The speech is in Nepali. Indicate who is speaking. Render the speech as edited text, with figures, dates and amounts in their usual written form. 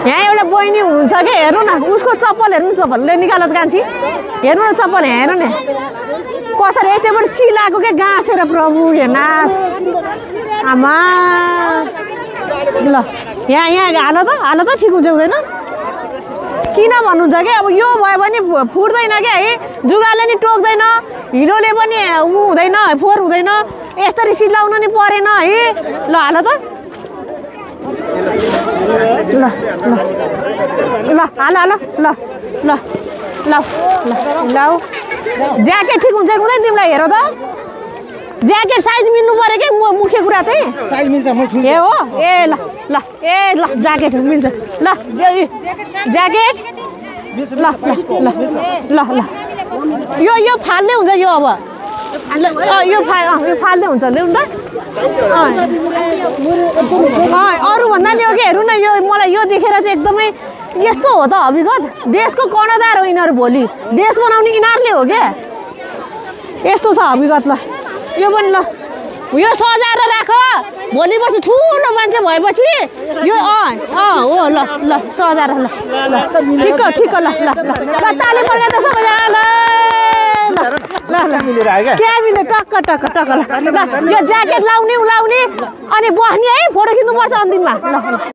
Speaker 1: यहाँ एउटा बहिनी हुनुहुन्छ कि हेर्नु न उसको चप्पल हेर्नु चप्पलले निकाल्दा कान्छी हेर्नु न चप्पल हेर्नु नि कसरी यतिबाट सिलाएको के गाँसेर प्रभु हेर्ना आमा ल यहाँ हाल त ठिक हुन्छ हुँदैन किन भन्नुहुन्छ कि अब यो भयो भने फुट्दैन क्या है जुगाले नि टोक्दैन हिलोले पनि ऊ हुँदैन फोहोर हुँदैन यसरी सिलाउनु नि परेन है ल हाल त ल ल हाल ल ल ल ल ल ज्याकेट ठिक हुन्छ हुँदैन तिमीलाई हेर त ज्याकेट साइज मिल्नु पर्यो कि मुख्य कुरा चाहिँ
Speaker 2: साइज मिल्छ म छु
Speaker 1: ए हो ए ल ल ए ल ज्याकेट मिल्छ ल ज्याकेट ल ल ल ल यो फाल्दै हुन्छ यो अब यो फाल्दै हुन्छ ल्याउनु त अरूभन्दा नि हो कि हेर्नु न यो मलाई यो देखेर चाहिँ एकदमै यस्तो हो त हविगत देशको कर्णधार हो यिनीहरू भोलि देश बनाउने यिनीहरूले हो क्या यस्तो छ हविगत ल यो पनि ल यो सजाएर राख भोलि पर्सि ठुलो मान्छे भएपछि यो हो ल ल सजाएर ल ल ठिक ल ल ल ताली पड्का त सबैजना ल ल ल क्या मिल्यो टक्क टक्क टक्क ल यो ज्याकेट लाउने उलाउने अनि बस्ने है फोटो खिच्नुपर्छ अन्तिममा ल